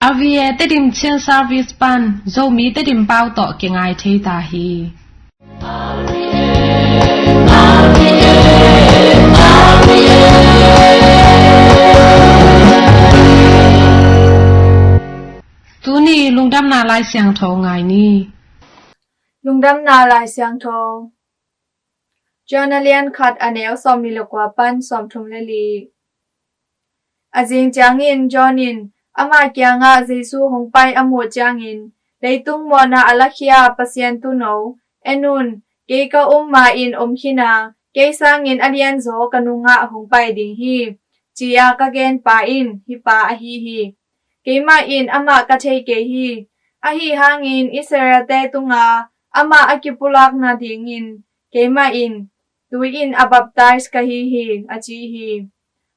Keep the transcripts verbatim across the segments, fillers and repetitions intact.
R V A Tedim Chin Service pan Zomi Tedim pau tawh kingai thei ta hi. Tuni lungdamna Lai Siangtho ngai ni. Lungdamna Lai Siangtho. John a lian khat a neu sawmnih le kua pan sawmthum le li. A zing ciangin John in ama kiangah Jesu hong pai a muh ciangin, "Leitung mawhna a lakhia Pasian tuuno, en un, kei ka um ma-in om khin a, kei sangin a lianzaw ka nungah hong pai ding hi," ci-a ka genpa in hih pa ahi hi. Keimah in amah ka thei kei hi. Ahi hangin Israelte tunga amah a kipulak nadingin keimah in tui in a baptize ka hi hi, a ci hi.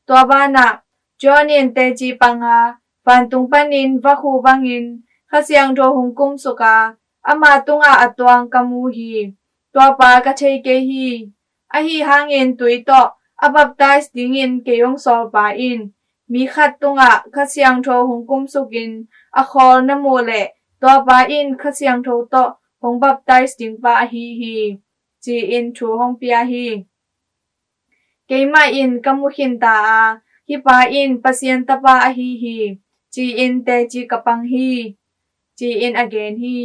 Tua banah John in teci panga vantung panin vakhu bangin Kha Siangtho hong kumsuk a, ama tungah a tuang ka mu hi. Tuapa ka thei kei hi. Ahi hangin tui tawh a baptize dingin kei hong sawlpa in mi khat tungah Kha Siangtho hong kumsukin a khawl na muh leh, tuapa in Kha Siangtho tawh hong baptize dingpa ahi hi, ci-in thu hong pia hi. Keimah in ka mu khin ta a, hih pa in Pasian Tapa ahi hi, ci-in teci ka pang hi, ci-in a gen hi.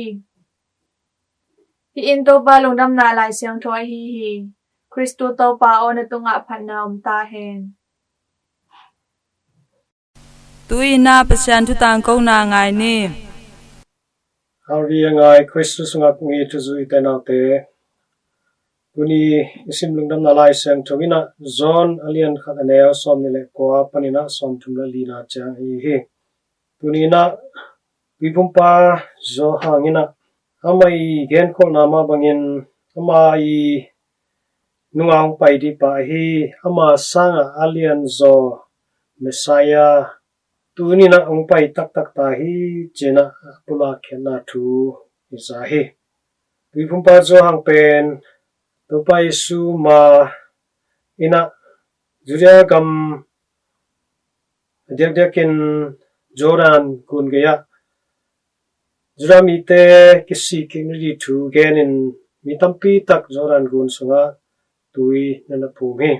Hih in Topa lungdamna Lai Siangtho ahi hi. Khristu Topa aw, na tungah phatna om ta hen. Tu-in ah Pasian thu tangkona ngai ni. R V A ngai Khristu sungah kong it thuzui te naute. Tuni i sim lungdamna Lai Siangtho in ah John a lian khat a neu sawmnih le kua panin ah sawmthum le lina ciang ahi hi. Tuni in ah Tuiphumpa Johan in ah amah i genkholhna mah bangin ama i nungah hong pai dingpa ahi, ama sangah a lianzaw Messiah tuni in ah hong pai taktak ta hi, ci-in ah a pulak khiatna thu i za hi. Tuiphumpa Johan pen Topa Jesu ma in ah Judea gam a diakdiakin Jordan gun gei-ah Judah mite kisik kik nading thu genin mi tampi tak Jordan gun sungah tui na na phum hi.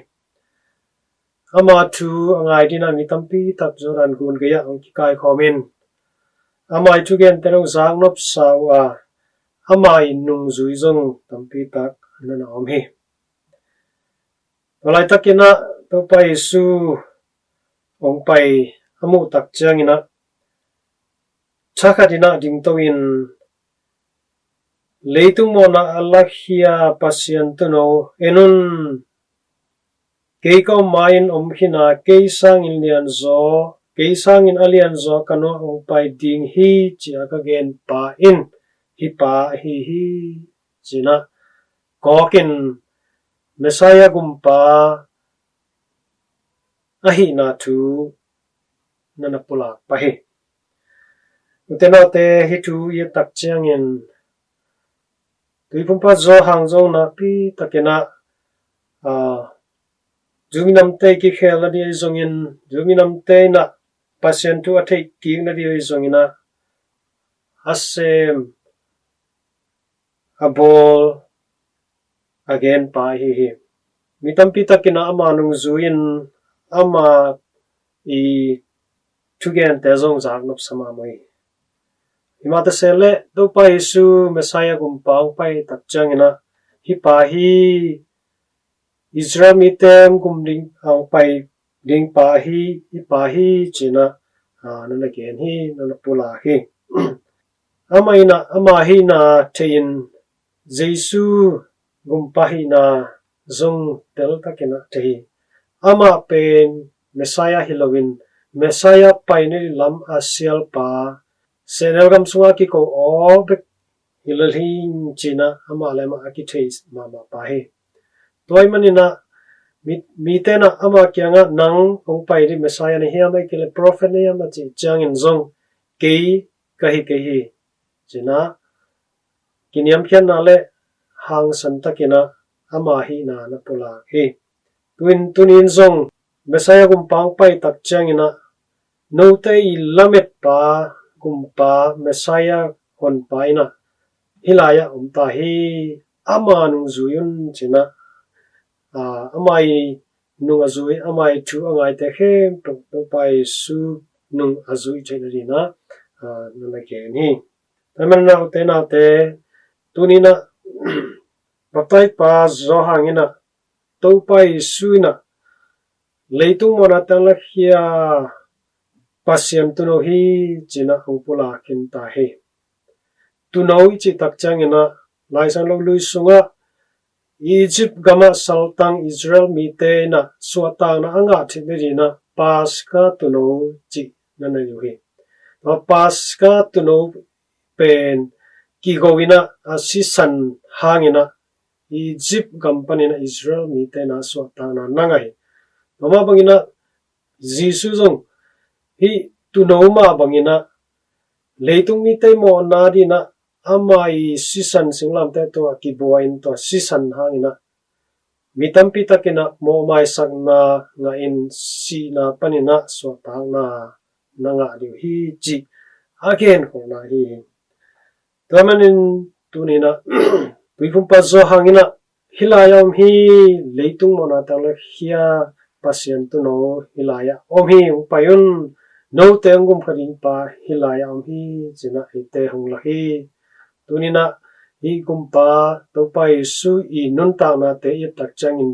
Ama thu a ngai dingin ah mi tampi tak Jordan gun gei-ah hong kikaikhawm in ama i thugente hong zaknopsa uh a, ama i nungzui zong tampi tak na na om hi. Tua laitakin ah Topa Jesu hong pai a muh tak ciangin ah thakhatin ah dingto in, "Leitung mawhna a lakhia Pasian tuuno, en un, kei ka om ma-in om khin a, kei sangin lianzaw, kei sangin a lianzaw ka nungah hong pai ding hi," ci-a ka genpa in hih pa ahi hi, ci-in ah kawkin Messiah gumpa ahihna thu na na pulak pah hi. Ute naute, hih thu i et tak ciangin Tuiphumpa Johan zong nakpi takin ah, aa, Jew minamte i kikhel nading ahi zongin, Jew minamte in ah Pasian thu a theih kik nading ahi zongin ah a sem a bawl a genpa ahi hi. Mi tampi takin ah ama nungzui in ama i thugente zong zaknopsa mahmah hi. Himah ta se leh Topa Jesu Messiah gumpa hong pai tak ciangin ah hih pa hi, Israel mite hong gum ding, hong pai dingpa hi, hih pa hi, ci-in ah, aa, na na gen hi, na na pulak hi. Amah in ah ama hihna thei-in Jesu gumpa hihna zong teltakin ah thei hi. Amah pen Messiah hi loin Messiah paina lam a sialpa, sehnel gam sungah kiko aw bek hi lel hi, ci-in ah amah le amah a kithei mahmah pa hi. Tua ahih manin ah mi, mite in ah ama kiangah, "Nang hong pai ding Messiah na hiam, ahih kei leh prophet na hiam?" a cih ciangin zong, "Kei ka hi kei hi," ci-in ah kiniamkhiatna le hangsan takin ah ama hihna na pulak hi. Tu-in, tuni-in zong Messiah gumpa hong pai tak ciangin ah note i lametpa kumpa Messiah honpa in ah hih lai-ah om ta hi, ama nung zui un ci-in ah, aa, ama ii nung a zui, ama ii thu a ngaite khempeuh Topa Jesu nung a zui theih nadingin ah, aa, na na gen hi. Tua ahih manin ah ute naute, tuni-in ah baptaipa Johan in ah Topa Jesu in ah leitung mawhna teng lakhia Pasian Tuuno hi ci-in ah hong pulak khin ta hi. Tuuno i cih tak ciangin ah Laisiangtho lui sungah Egypt gamah saltang Israel mite in ah suahtakna a ngah theih nadingin ah Paska Tuuno cih na nei uh hi. Tua Paska Tuuno pen kigo in ah a sisan hangin ah Egypt gam panin ah Israel mite in ah suahtakna na ngah hi. Tua mah bangin ah Jesu zong hih Tuuno mah bangin ah leitung mite mawhna dingin ah ama ii sisan singlamteh tungah kibua in tua sisan hangin ah mi tampi takin ah mawhmaisakna ngah in sihna panin ah suahtakna na ngah ding uh hi cih a genkholhna ahi hi. Tua ahih manin tuni-in ah Tuiphumpa Johan in ah hih lai-ah om hi, leitung mawhna teng lakhia Pasian Tuuno hih lai-ah om hi, hong pai un, note hong gum kha ding pa hih lai-ah om hi ci-in ah eite hong lak hi. Tuni-in ah hih gumpa Topa Jesu ii nuntaknate i et tak ciangin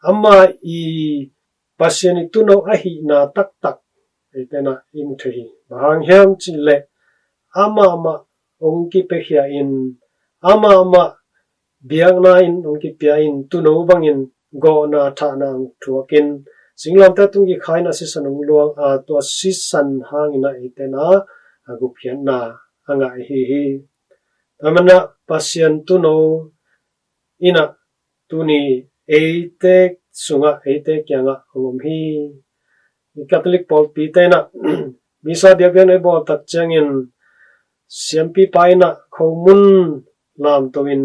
ama ii Pasian ii Tuuno ahihna taktak eite in ah i mu thei hi. Bang hang hiam cih leh amah mah hong kipiakhia in, amah mah biakna in hong kipia in, tuuno bangin gawhna thahna hong thuak in, singlamteh tung kikhai in ah sisan hong luang a, tua sisan hangin ah eite in ah a gupkhiatna a ngah ahi hi. Tua ahih manin ah Pasian Tuuno in ah tuni eite sungah, eite kiangah hong om hi. I Catholic pawlpite in ah Missa biakpiakna i bawl tak ciangin siampipa in ah khomun lamto in,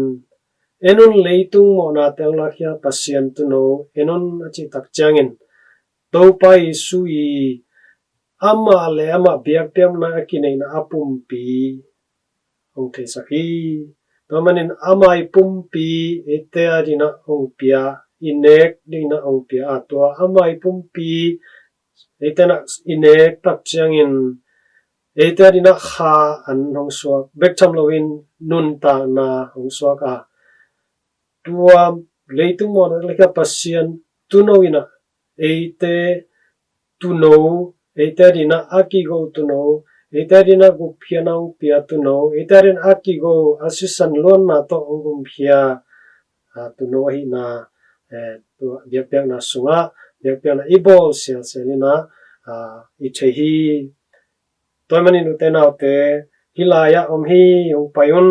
"En un, leitung mawhna teng lakhia Pasian Tuuno, en un," a cih tak ciangin Topa Jesu ii amah le amah biakpiakna a kineihna a pumpi hong theisak hi. Tua ahih manin ama ii pumpi eite adingin ah hong pia, i nek dingin ah hong pia a, tua ama ii pumpi eite in ah i nek tak ciangin eite adingin ah kha an hong suak, bek tham loin nuntakna hong suak a, tua leitung mawhna teng lakhia Pasian Tuuno in ah eite tuuno, eite adingin ah a kigo tuuno, eite adingin ah gupkhiatna hong pia tuuno, eite adingin ah a kigo a sisan luanna tawh hong gumkhia, a, tuuno ahihna, eh, tua biakpiakna sungah biakpiakna i bawl sialsial in ah, a, i thei hi. Tua ahih manin ute naute, hih lai-ah om hi, hong pai un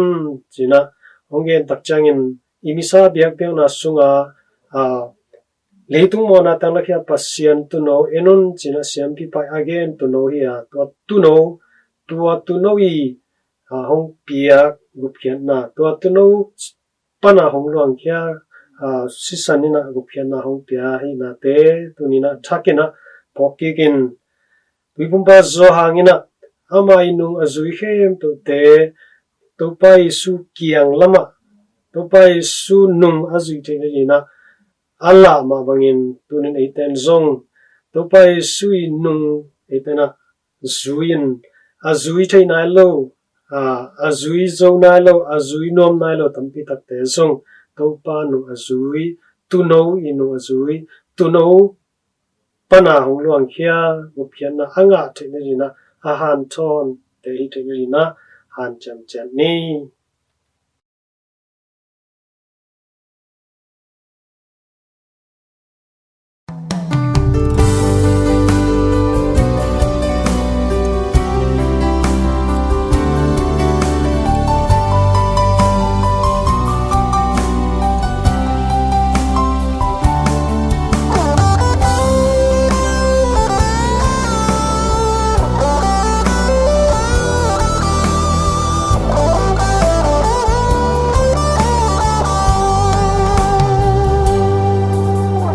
ci-in ah hong gen tak ciangin i Missa biakpiakna sungah, a, leitung mawhna teng lakhia Pasian Tuuno en un ci-in ah siampipa in a gen tuuno hi a, tua tuuno, tua tuuno ii, a, hong piak gupkhiatna, tua tuuno pana hong luangkhia, a, sisan in ah gupkhiatna hong pia ahihnate tuni-in ah thak in ah phawk kik in. Tuiphumpa Johan in ah ama ii nung a zui khempeuhte Topa Jesu kiang lamah, Topa Jesu nung a zui theih nadingin ah a lah mah bangin tuni-in eite in zong Topa Jesu ii nung eite in ah zui in, a zui thei nai lo, a, a zui zo nai lo, a zui nuam nai lo tampi takte zong Topa nung a zui, tuuno ii nung a zui, tuuno pana hong luangkhia gupkhiatna a ngah theih nadingin ah a hanthawnte hih theih nadingin ah hanciam ciat ni.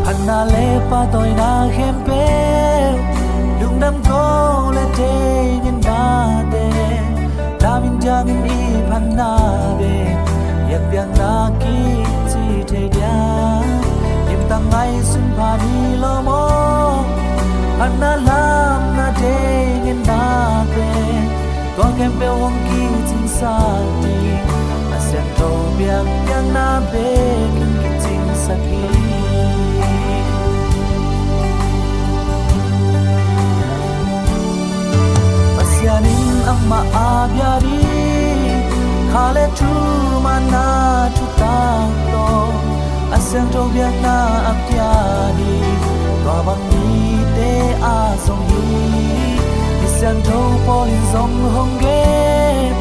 Phatna le pahtawina khempeuh, lungdam ko le thei ngetna na be, biakpiakna kici thei dia. Limtang ngaihsun pha ni lo maw? Phatna lam na deih ngen na be, tua khempeuh hong kicingsak ding. A siangtho biakpiakna bekin kicingsak hi. Pasian in amah a bia ding, kha le thu manna thutak tawh a siangtho biakna a pia ding. Tua bang mite a zong hi. Mi siangtho pawl in zong hong gen,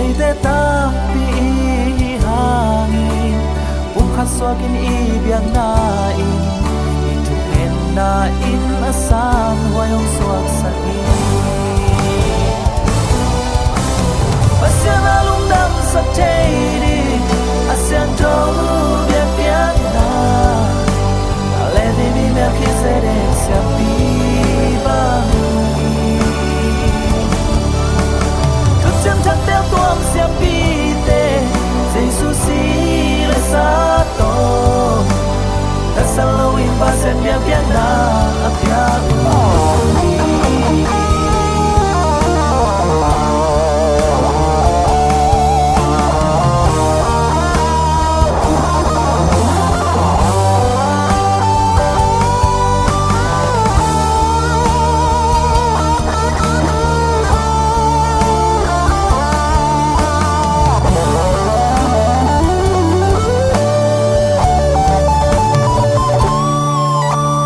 eite tampi i hih hangin, pumkhat suakin i biakna in, i thungetna in a sanhuai hong suaksak hi. Pasian a lungdamsak thei ding a siangtho biakpiakna, Levi mi Melkhizedek siampi bang hi. Thuciam Thak teutuam siampite, Jesu si le sa tawh tatsat loin Pasian biakpiakna a pia uh hi.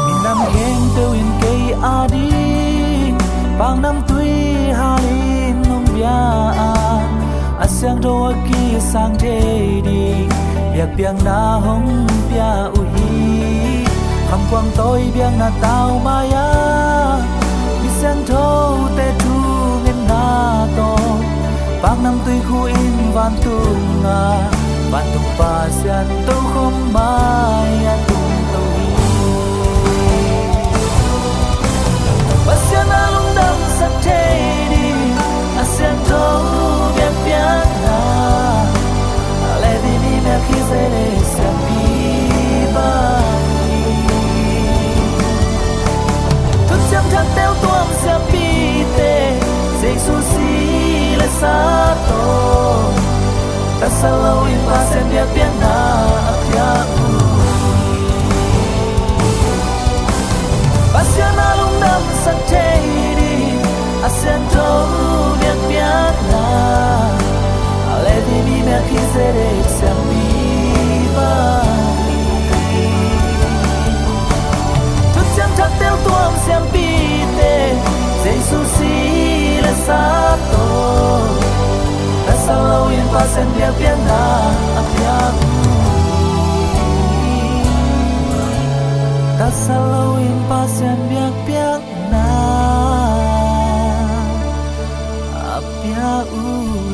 Minam khempeuh in kei ading paknamtui halin hong bia a, a siangtho a kisang thei ding biakpiakna hong pia uh hi. Khamkuang tawi biakna tau mai-a, mi siangthote thungetna tawh, paknamtui khu in vantung a, vantung Pasian tokhom mai-ah tungto hi. Pasian a lungdamsak thei ding a siangtho biakpiakna, Levi mi Melkhizedek siampi bang hi. Thuciam Thak teutuam siampite, Jesu si le sa tawh tatsat loin Pasian biakpiakna a pia uh hi. Pasian a lungdamsak thei ding a siangtho biakpiakna, Levi mi Melkhizedek siampi bang hi. Thuciam Thak teutuam siampite, Jesu si le sa tawh tatsat loin Pasian biakpiakna a pia uh hi. Tatsat loin Pasian biakpiakna a pia uh hi.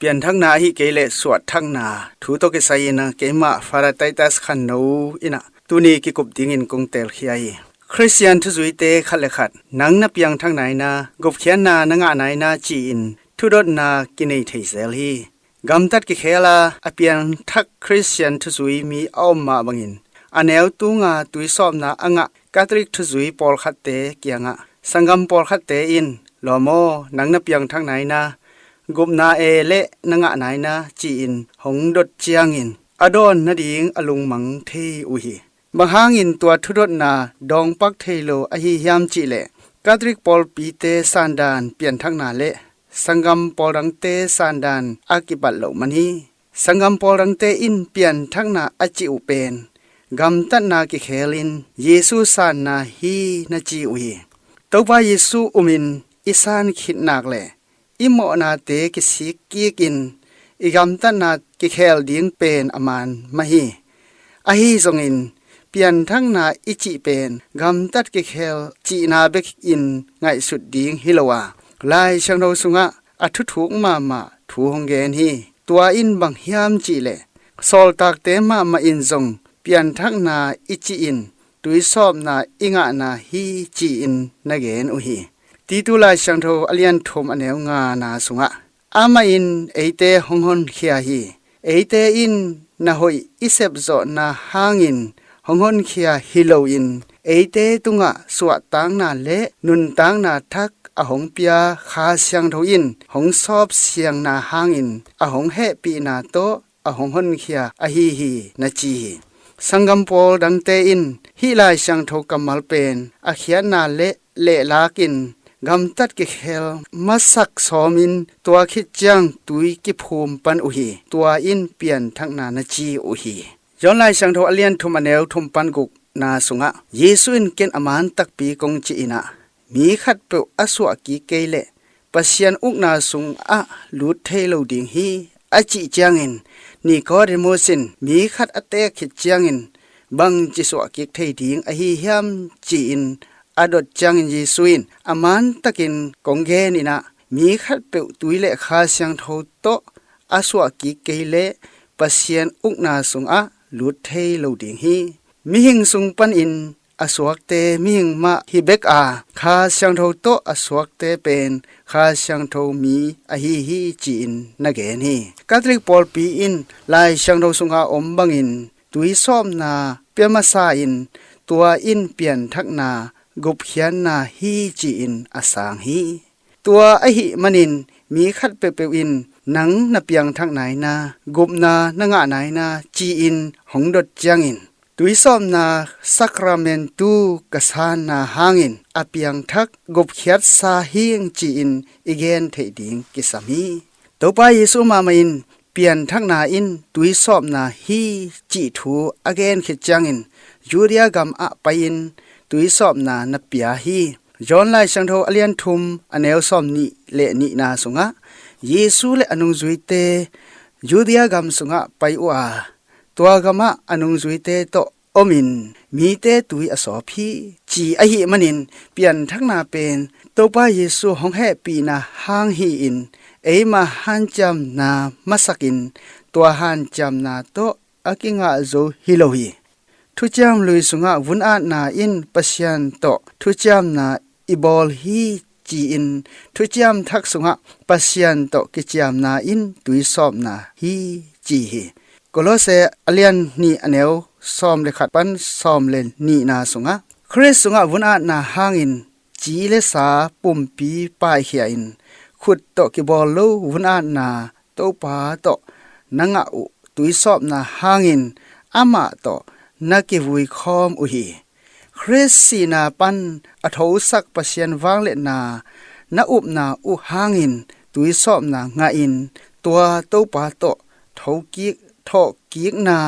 Pianthakna ahi kei leh suahthakna thu tawh kisai-in ah keimah Father Titus Khanno in ah tuni kikup dingin kong teelkhia hi. Khristian thuzuite khat le khat, nang na piangthak nai-in ah, gupkhiatna na ngah nai-in ah ci-in thudotna kinei thei zel hi. Gamtat kikheel a, a piangthak Khristian thuzui mi a om mah bangin, a neu tunga tuisawpna a ngah Catholic thuzui pawlkhatte kiangah sanggam pawlkhatte in, "Lawm aw, nang na piangthak nai-in ah, gupna e leh na ngah nai-in ah," ci-in hong dot ciangin a dawn nading a lungmang thei uh hi. Bang hangin tua thudotna dawngpak thei lo ahi hiam cih leh, Catholic pawlpite sandan pianthakna leh sanggam pawl dangte sandan a kibat loh man hi. Sanggam pawl dangte in pianthakna a cih uh pen gamtatna kikheelin Jesu sanna hi na ci uh hi. Topa Jesu umin i san khit nak leh i mawhnate kisik kikin i gamtatna kikheel ding pen a man mah hi. Ahi zongin, pianthakna i cih pen gamtat kikheel cihna bekin ngaihsut ding hi lo a, Lai Siangtho sungah a thuthuk mahmah thu hong gen hi. Tua in bang hiam cih leh, sawltakte mahmah in zong pianthakna i cih in tuisawpna i ngahna hi ci-in na gen uh hi. Titu Lai Siangtho a lian thum a neu ngana sungah, amah in eite hong honkhia hi. Eite in na hoih i sepzawhna hangin hong honkhia hi loin, eite tungah suahtakna le nuntakna thak a hong pia Kha Siangtho in hong sawpsiangna hangin a hong hehpihna tawh a hong honkhia ahi hi, na ci hi. Sanggam pawl dangte in hih Lai Siangtho kammal pen a khiatna le lehlak in gamtat kikhel masak sawmin, tua khit ciang tui kiphum pan uh hi. Tua in pianthakna na ci uh hi. John Lai Siangtho a lian thum a neu thum pan gukna sungah, Jesu in, ken a man takpi kong ci-in ah, mi khatpeuh a suah kik kei leh Pasian ukna sungah lut thei lo ding hi, a cih ciangin, Nicodemus in, mi khat a teek khit ciangin bangci suah kik thei ding ahi hiam, ci-in a dot ciangin Jesu in, a man takin kong gen in ah, mi khatpeuh tui le Kha Siangtho tawh a suah kik kei leh Pasian ukna sungah lut thei lo ding hi. Mihing sung panin a suakte mihing mah hi bek a, Kha Siangtho tawh a suakte pen Kha Siangtho mi ahi hi, ci-in na gen hi. Catholic pawlpi in Lai Siangtho sunga om bangin tuisawpna pia masa in, tua in pianthakna, gupkhiatna hi, ci-in a sang hi. Tua ahih manin mi khat peuhpeuh in nang na piangthak nai na, gupna na ngah nai na, ci-in hong dot ciangin, tuisawpna sakramentu ka sanna hangin a piangthak gupkhiatsa hing, ci-in i gen theih ding kisam hi. Topa Jesu mahmah in pianthakna in tuisawpna hi cih thu a gen khit ciangin Judea gam ah pai-in tuisawpna na pia hi. John Lai Siangtho a lian thum a neu sawm nih le nihna sungah, Jesu le a nungzuite Judea gam sungah pai uh a, tua gamah a nungzuite tawh omin mite tui a sawp hi, ci ahih manin pianthakna pen Topa Jesu hong hehpihna hang hi-in, eima hanciamna masakin tua hanciamna tawh a kingah zo hi lo hi. Thuciam Lui sungah vun-atna in Pasian tawh thuciamna i bawl hi, ci-in Thuciam Thak sungah Pasian tawh kiciamna in tuisawpna hi, ci hi. Kolose a lian nih a neu sawm le khat pan sawm le nihna sungah, Khrist sungah vun-atna hangin ci le sa pumpi paikhia-in, khut tawh kibawl lo vun-atna Topa tawh na ngah uh tuisawpna hangin amah tawh na kivui khawm uh hi. Khrist sihna pan a thosak Pasian vangliatna na upna uh hangin tuisawpna ngahin, tua Topa tawh thokik, thawhkikna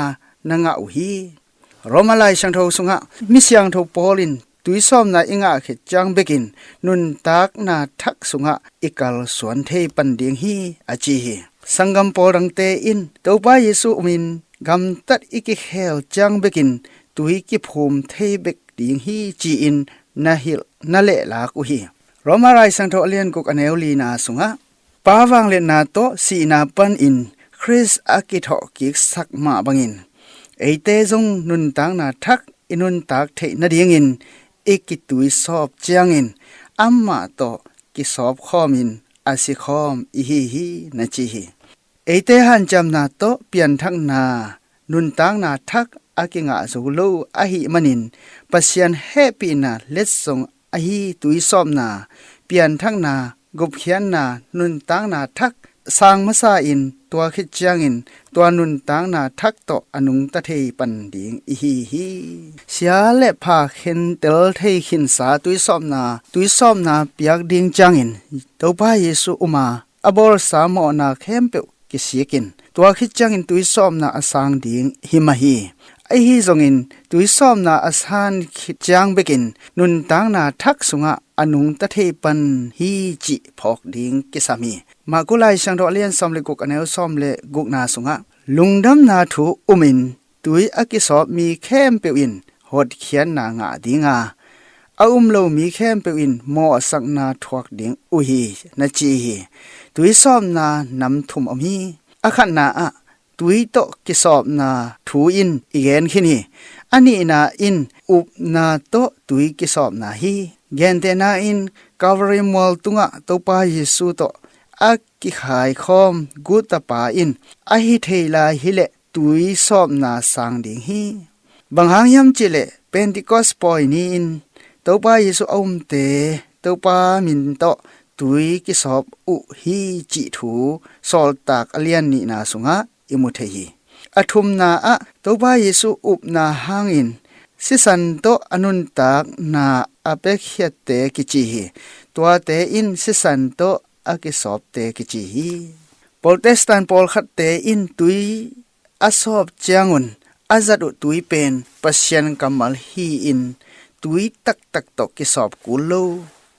na ngah uh hi. Roma Lai Siangtho sungah mi siangtho Paul in tuisawpna i ngah khit ciang bekin nuntakna thak sungah i kalsuan thei pan ding hi, a ci hi. Sanggam pawl dangte in Topa Jesu umin gamtat i kikhel ciang bekin tui kiphum thei bek ding hi, ci-in na hilh na lehlak uh hi. Roma Lai Siangtho a lian guk a neu lina sungah, Pa vangliatna tawh sihna panin Khrist a kithawhkiksak mah bangin eite zong nuntakna thak i nuntak theih nadingin i kituisawp ciangin amah tawh kisawpkhawmin a sikhawm i hi hi, na ci hi. Eite hanciamna tawh pianthakna, nuntakna thak a kingah zo lo ahih manin Pasian hehpihna letsong ahi tuisawpna, pianthakna, gupkhiatna, nuntakna thak sang masa in, tua khit ciangin tua nuntakna thak tawh a nungta thei pan ding i hi hi. Sia le pha khentel thei khinsa tuisawpna, tuisawpna piak ding ciangin Topa Jesu uma a bawlsa mawhna khempeuh kisikin, tua khit ciangin tuisawpna a sang ding hi mah hi. Ahi zongin tuisawpna a san khit ciang bekin nuntakna thak sungah a nungta thei pan hi cih phawk ding kisam hi. Marku Lai Siangtho a lian sawm le guk a neu sawm le gukna sungah, lungdamna thu umin tui a kisawp mi khempeuh in hotkhiatna ngah dinga, a um lo mi khempeuh in mawhsakna thuak ding uh hi, na ci hi. Tuisawpna nam thum om hi. A khatna ah tui tawh kisawpna thu in i gen khin hi. A nihna in upna tawh tui kisawpna hi. Gentehna in Calvary mual tungah Topa Jesu tawh a kikhaikhawm guttapa in a hi thei lai hileh tui sawpna sang ding hi. Bang hang hiam cihleh Pentecost pawi ni-in Topa Jesu a umte Topa min tawh tui kisawp uh hi cih thu Sawltak a lian nihna sungah i mu thei hi. A thumna ah Topa Jesu upna hangin sisan tawh a nuntakna a piakkhiatte kici hi. Tuate in sisan tawh a kisawpte kici hi. Protestant pawlkhatte in tui a sawp ciangun a zat uh tui pen Pasian kammal hi-in tui taktak tawh kisawp kul lo,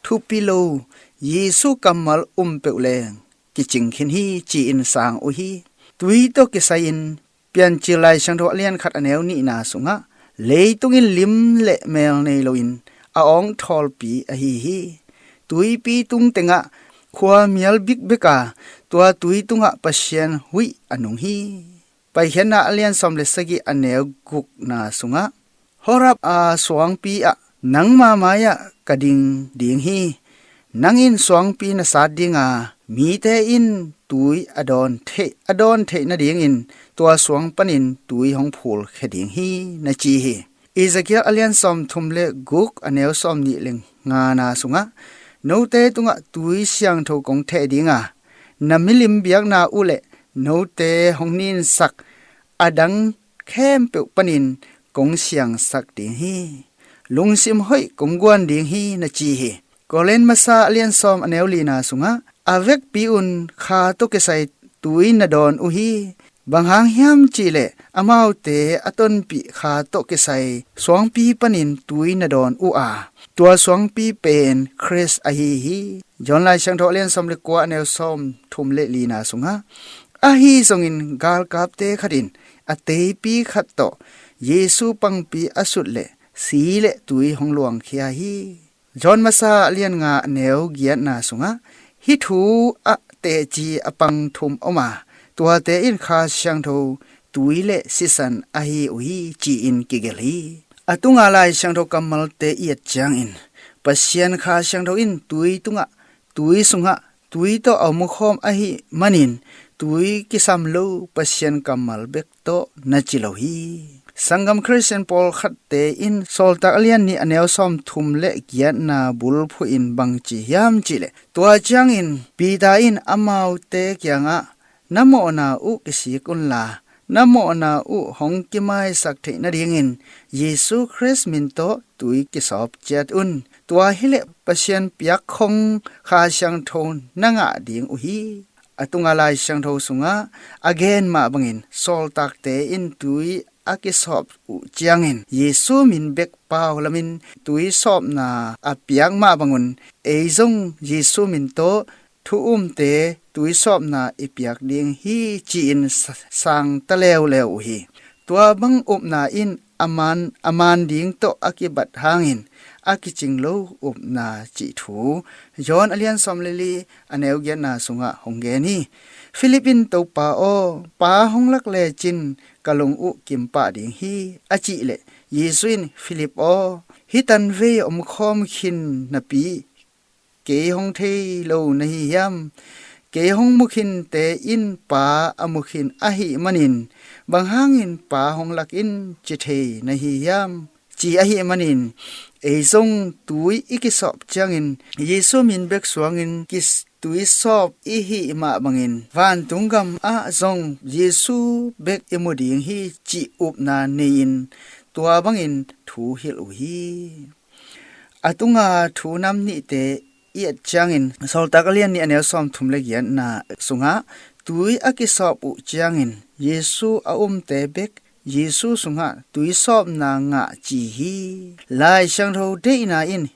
thupi lo, Jesu kammal um peuh leng kicing khin hi ci-in sang uh hi. Tui tawh kisai-in Piancil Lai Siangtho a lian khat a neu nihna sungah leitung in lim le mel nei loin a awng thawlpi ahi hi. Tuipi tung tengah khuamial bikbek a, tua tui tungah Pasian huih a nung hi. Paikhiatna a lian sawm le sagih a neu gukna sungah Horeb a suangpi ah nangma mai-ah ka ding ding hi. Nang in suangpi na sat ding a, mite in tui a dawn theih a dawn theih nadingin tua suang panin tui hong phulkhia ding hi na ci hi. Ezekiel a lian sawm thum le guk a neu sawm nih le ngana sungah note tungah tui siangtho kong theh ding a, na milim biakna uh le note hong ninsak a dang khempeuh panin kong siangsak ding hi. Lungsim hoih kong guan ding hi na ci hi. Korin masa a lian sawm a neu lina sungah a vekpi un kha tawh kisai tui na dawn uh hi. Bang hang hiam cihleh amaute a tonpih kha tawh kisai suangpi panin tui na dawn uh a, tua suangpi pen Khrist ahi hi. John Lai Siangtho a lian sawm le kua a neu sawm thum le lina sungah ahi zongin galkapte khat in a teipi khat tawh Jesu pangpi a sut le si le tui hong luangkhia hi. John masa a lian nga a neu giatna sungah hih thu ah teci a pang thum om a, tuate in Kha Siangtho, tui le sisan ahi uh hi ci-in kigelh hi. A tunga Lai Siangtho kammalte i et ciangin Pasian Kha Siangtho in tui tungah, tui sungah tui tawh a om khawm ahih manin tui kisam lo Pasian kammal bek tawh na ci lo hi. Sanggam Khristian pawlkhatte in Sawltak a lian nih a neu sawm thum le giatna bulphuh in bang ci hiam cihleh, tua ciangin Peter in amaute kiangah na mawhna uh kisik unla, na mawhna uh hong kimaisak theih nadingin Jesu Khrist min tawh tui kisawp ciat un. Tua hileh Pasian piakkhong Kha Siangtho na ngah ding uh hi. A tunga Lai Siangtho sungah a gen mah bangin sawltakte in tui a kisawp uh ciangin Jesu min bek pau lamin tui sawpna a piak mah bangun ei zong Jesu min tawh thu umte tui sawpna i piak ding hi ci-in sa-, sang ta leuleu uh hi. Tua bang upna in a man, a man ding tawh a kibat hangin a kicing lo upna cih thu John a lian sawm le li a neu giatna sungah hong gen hi. Philip in, "Topa aw, Pa hong lak lecin ka lung uh kim pah ding hi," a cih leh Jesu in, "Philip aw, hih tanvei om khawm khin napi kei hong thei lo na hi hiam? Kei hong mu khinte in Pa a mu khin ahih manin, bang hangin Pa hong lak in ci thei na hi hiam?" ci ahih manin, ei zong tui i kisawp ciangin Jesu min bek suangin kis-, tui sawp i hih mah bangin vantung gam ah zong Jesu bek i mu ding hi cih upna nei-in tua bangin thu hilh uh hi. A tunga thu nam nihte i et ciangin Sawltak a lian nih a neu sawm thum le giatna sungah tui a kisawp uh ciangin Jesu a umte bek Jesu sungah tui sawpna ngah ci hi. Lai Siangtho deihna in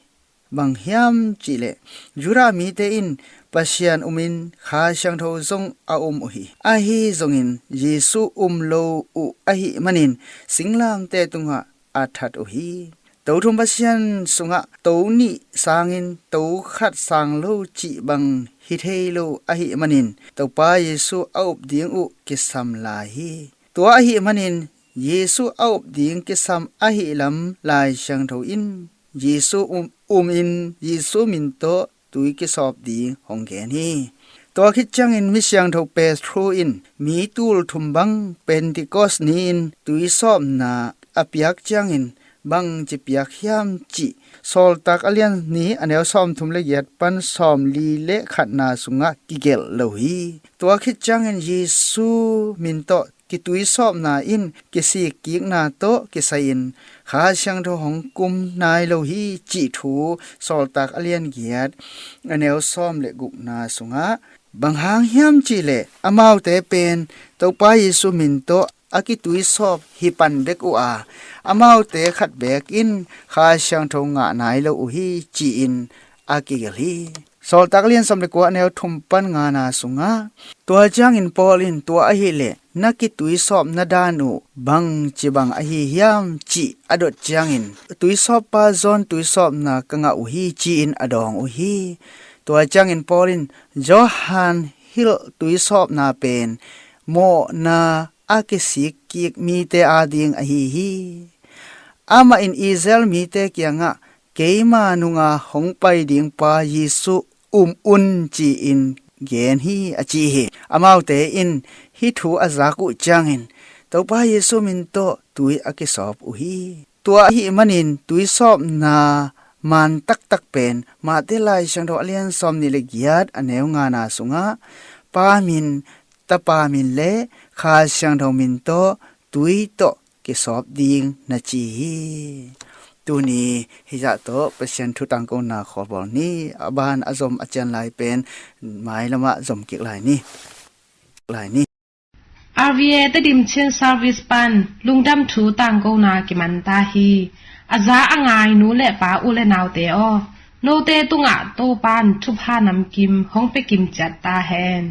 bang hiam cihleh, Judah mite in Pasian umin Kha Siangtho zong a um uh hi. Ahi zongin Jesu um lo uh ahih manin singlamteh tungah a that uh hi. To thum Pasian sungah to nih sangin to khat sang lo cih bang hi thei lo ahih manin Topa Jesu a up ding uh kisam lai hi. Tua ahih manin Jesu a up ding kisam ahih lam Lai Siangtho in Jesu um, um in Jesu min tawh tui kisawp ding hong gen hi. Tua khit ciangin mi siangtho Petru in mi tul thum bang Pentecost ni-in tui sawpna a piak ciangin bangci piak hiam cih Sawltak a lian nih a neu sawmthum le giat pan sawmli le khatna sungah kigelh lo hi. Tua khit ciangin Jesu min tawh kitui sawpna in kisik kikna tawh kisai-in Kha Siangtho hong kum nai lo hi cih thu Sawltak a lian giat a neu sawm le gukna sungah bang hang hiam cihleh amaute pen Topa Jesu min tawh a kitui sawp hi pan bek uh a, amaute khat beek in Kha Siangtho ngah nai lo uh hi ci-in a kigelh hi. Sawltak lian sawm le kua a neu thum pan ngana sungah tua ciangin Paul in tua ahih leh na kitui sawpna dan uh bangci bang ahi hiam cih a dot ciangin tui sawppa John tui sawpna ka ngah uh hi ci-in a dawng uh hi. Tua ciangin Paul in Johan hilh tui sawpna pen mawhna a kisik kik mite ading ahi hi. Amah in Israel mite kiangah keima nunga hong pai ding pa Jesu um un ci-in gen hi a ci hi. Amaute in hih thu a zak uh ciangin Topa Jesu min tawh tui a kisawp uh hi. Tua ahih manin tui sawpna man taktak pen Mate Lai Siangtho a lian sawm nih le giat a neu ngana sungah Pa min, Tapa min le Kha Siangtho min tawh tui tawh kisawp ding na ci hi. Tuni hizah tawh Pasian thu tangkona khawlbawl ni. A ban a zom a cian lai pen mailamah zom kik lai ni. Lai ni. R V A Tedim Chin Service pan lungdam thu tangkona kiman ta hi. A za a ngai nu le pa u le naute aw, note tungah Topan thupha namkim hong pia kim ciat ta hen.